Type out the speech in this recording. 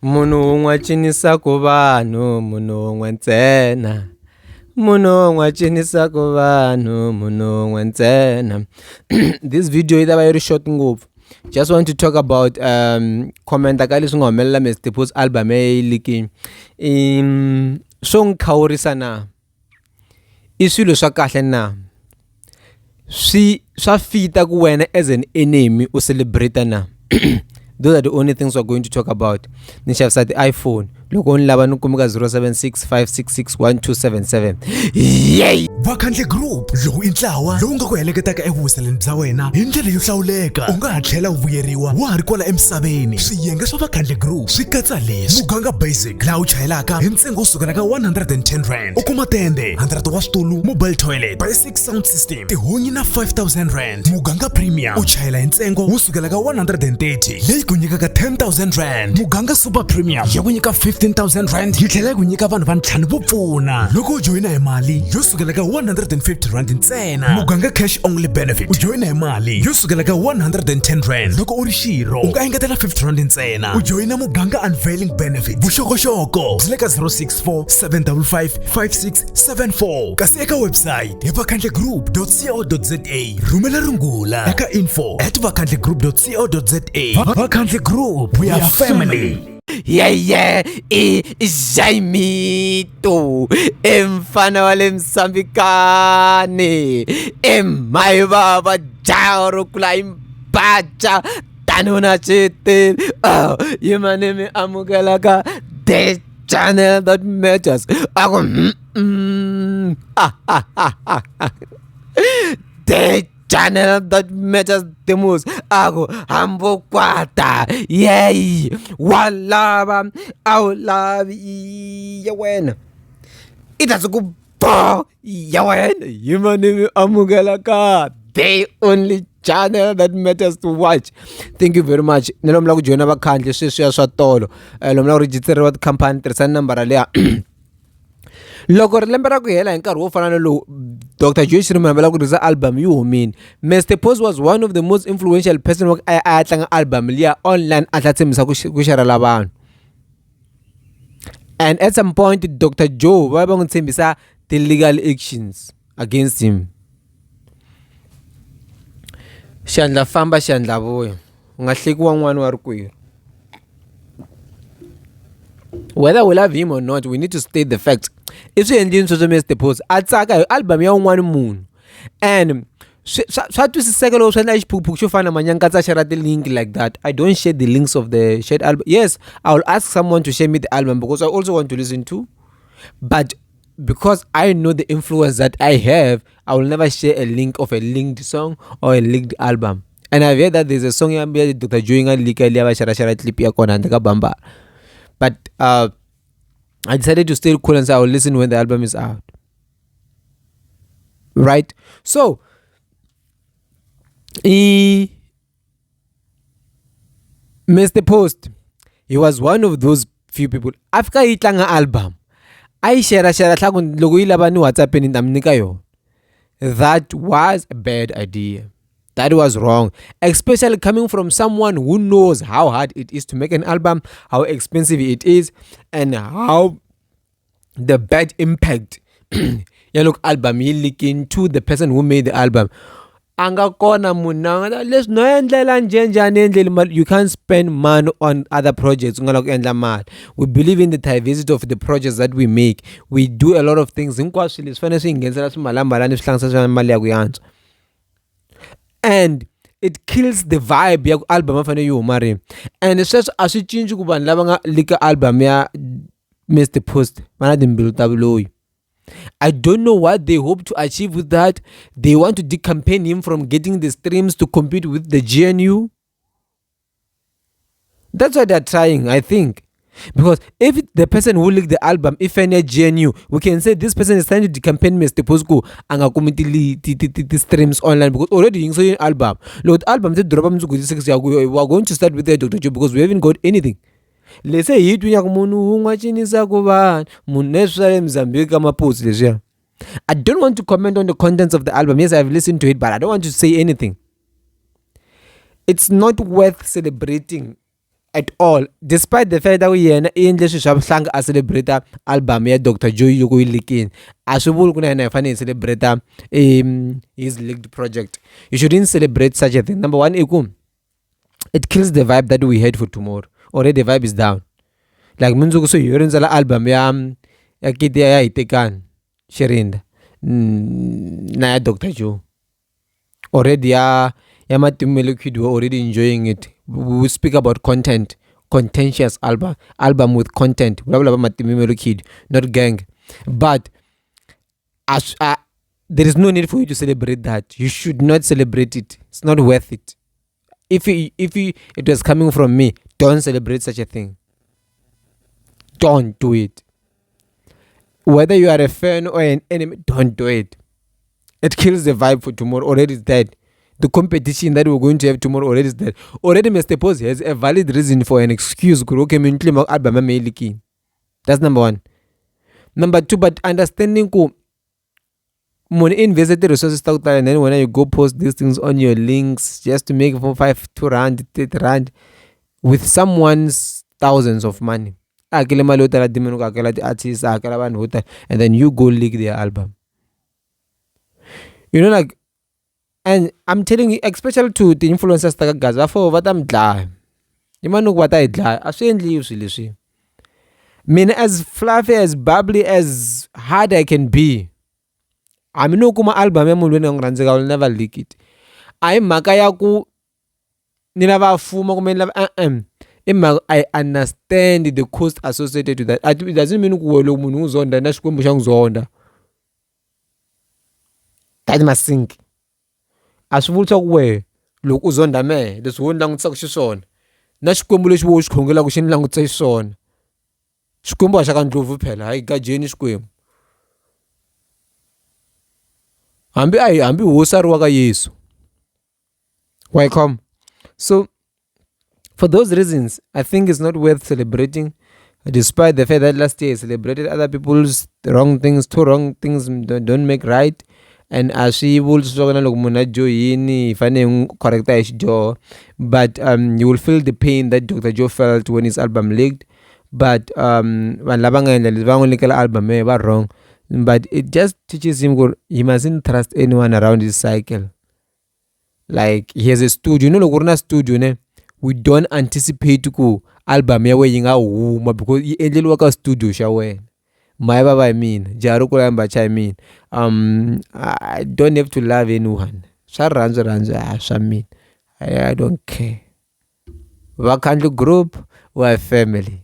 Munhu wun'we a cinisaka vanhu munhu wun'we ntsena munhu wun'we a cinisaka vanhu munhu wun'we ntsena this video yi ta va yi ri short ngopfu just want to talk about comment ka leswi nga humelela Mr Post album ya yi leak-ini swo n'wi khawurisa na i swilo swa kahle na swi swa fita ku wena as an enemy u celebrate na those are the only things we're going to talk about ni xavisa ti-iphone loko ni lava ni kumeka 076 566 1277 yey Vakhandle Group lowu i ntlawa lowu nga ku heleketaka evuwiseleni bya wena hi ndlela yo hlawuleka u nga ha tlhela u vuyeriwa wa ha ri kwala emisaveni swiyenge swa Vakhandle Group swi katsa leswi muganga basic laha u chayelaka hi ntsengo wo sukela ka 110 rand u kuma tende 100 wa switulu mobile toilet basic sound system tihunyi na 5000 rand muganga premium u chayela hi ntsengo wo sukela ka 130 leyi ku nyikaka 10000 rand muganga super premium ya ku nyika 15000 rand yi tlhela yi ku nyika vanhu va ntlhanu vo pfuna loko u joyina hi mali yo sukela ka 150 rand ntsena muganga cash only benefit u joyina hi mali yo sukela ka 110 rand loko u ri xirho u nga engetela 50 rand ntsena u joyina muganga unveiling benefit vuxokoxoko byi le ka 064 755 5674 kasi eka website hi vakhandlegroup.co.za rhumela rungula eka info at vakhandlegroup.co.za Vakhandle Group we are family yeye i Jaimito i mfana wa le Msambikani i mhayi bava jaha ro kula yi baca tani u na xitili yima ni mi amukela ka the channel that matters a ku mm, ah, ah, ah, ah, ah. The channel that matters the most a ku hambo kwata yeyi wa lava a wu lavi ya wena i ta ku bo ya wena yima ni mi amukela ka the only channel that matters to watch thank you very much ni lomu la ku joyina vakhandli sweswiya swa tolo um lomu la ku rejisteriwa tikhampani tirhisani nambara liya loko ri lembe ra ku hela hi nkarhi wo fana na lowu dr joe shirimani va lava ku release album yi humile mr post was one of the most influential person wa a ya tlanga album liya online a tlha tshembisa ku ku xerhela vanhu and at some point dr joe va va n'wi tshembisa ti-legal actions against him xandla famba xandla vuya u nga hleki wan'wana wa rikwerhu whether we love him or not we need to state the facts i swi endlini sweswo Mr Post a tsaka hi album ya un'wana munhu and swi swa swa twisiseka loko swi endla xiphukuphuku xo fana na manyankatsa share ti-link like that i don't share the links of the shared album yes i will ask someone to share me the album because i also want to listen to but because I know the influence that I have, I will never share a link of a linked song or a linked album. And I've heard that there's a song ya Dr. Joe nga leaka liya va share share clip ya kona handle ka bamba. But I decided to stay cool and say I will listen when the album is out. Right? So, he, Mr. Post, he was one of those few people. A fika yi tlanga album. A yi share share tlhaku loko yi lava ni WhatsApp ni ta mi nyika yona. That was a bad idea. That was wrong, especially coming from someone who knows how hard it is to make an album, how expensive it is, and how the bad impact ya loko album yi leaking to the person who made the album a nga kona munhu na nga leswi no endlela njhe njhani endleli mali you can't spend money on other projects u nga lava ku endla mali we believe in the diversity of the projects that we make we do a lot of things hinkwaswo leswi fanele swi hi nghenisela swimalambalani swi hlanganisa swa mali ya ku yantswa and it kills the vibe ya ku album a fanele yi huma rini and sweswo a swi cinci ku vanhu lava nga lika album ya Mr Post va na timbilu ta vuloyi I don't know what they hope to achieve with that. They want to decampaign him from getting the streams to compete with the GNU. That's what they're trying, I think. Because if the person who leaked the album, if any GNU, we can say this person is trying to decampaign Mr. Post ku a nga kumi ti-streams online because already yi yini album. Loko ti-album ti dropa mundzuku hi 6 ya ku we are going to start with the Dr. Joe because we haven't got anything. Lese hi twi ku munhu wun'we a cinisaka vanhu munhu leswi swa le Mozambique ka Maputo leswiya. I don't want to comment on the contents of the album. Yes, I've listened to it, but I don't want to say anything. It's not worth celebrating. At all despite the fact that yena i endle swilo swa vuhlanga a celebrate album ya Doctor Joe loko yi leak-ini a swi vuli ku na yena hi fanele hi celebrate his leaked project. You shouldn't celebrate such a thing. Number one i ku it kills the vibe that we had for tomorrow. Already the vibe is down. Like mundzuku se hi yo rindzela album ya Kiti ya Hitekani Xirinda na ya Doctor Joe. Already ya Matimu Liquid we're already enjoying it. We speak about content, contentious album, album with content. Vulavula va Matimu Liquid, not gang. But as there is no need for you to celebrate that. You should not celebrate it. It's not worth it. If you, it was coming from me, don't celebrate such a thing. Don't do it. Whether you are a fan or an enemy, don't do it. It kills the vibe for tomorrow. Already it's dead. The competition that we're going to have tomorrow already is dead. Already Mr. Post has a valid reason for an excuse. Okay, album ya. That's number one. Number two, but understanding ku munhu invest ti-resources ta ku tala and then when you go post these things on your links just to make 4 5 2 rand 30 rand with someone's thousands of money, a hakele mali yo tala dimeni ku hakela ti-artists, a hakela vanhu vo tala, and then you go leak their album, like, and I'm telling you, especially to the influencers ta ka Gaza, va fo va ta mi dlaya i manuku va ta hi dlaya. A swi endliwi swilo leswi. Mina, as fluffy, as bubbly, as hard I can be, hambi no kuma album ya munhu loyi ni nga n'wi rhandzaka, I will never leak it. A hi mhaka ya ku ni lava fuma kumbe ni lava, e-e, i mhaka I understand the cost associated to that. It doesn't mean ku we loko munhu n'wi zonda na Xikwembu xa n'wi zonda. That must sink. A swi vuli swa ku wehe loko u zonda mehe leswi wo ni langutisaka xiswona na Xikwembu lexi wo xi khongelaka xi ni langutisa xiswona. Xikwembu a xa ka ndlopfu phela hayi gajeni Xikwembu. Hambi a hi hambi hosi a ri wa ka Yesu wa yi khoma. So for those reasons, I think it's not worth celebrating, despite the fact that last year he celebrated other people's wrong things. Two wrong things don't make right. And a swi vuli leswaku na loko munhu a dyohini hi fanele hi n'wi correcta hi xidyoho, but you will feel the pain that Dr Joe felt when his album leaked. But vanhu lava nga endla leswi va n'wi leak-ela album ya va wrong, but it just teaches him ku he mustn't trust anyone around his cycle. Like, he has a studio, loko ku ri na studio ne, we don't anticipate ku album ya wena yi nga huma because yi endleriwa ka studio xa wena. Mhayi vava hi mina jaha ro kula mbhacha hi mina. I don't have to love anyone. Swa rirhandzu rhandzu a swa mina, I don't care. Vakhandli Group, we are family.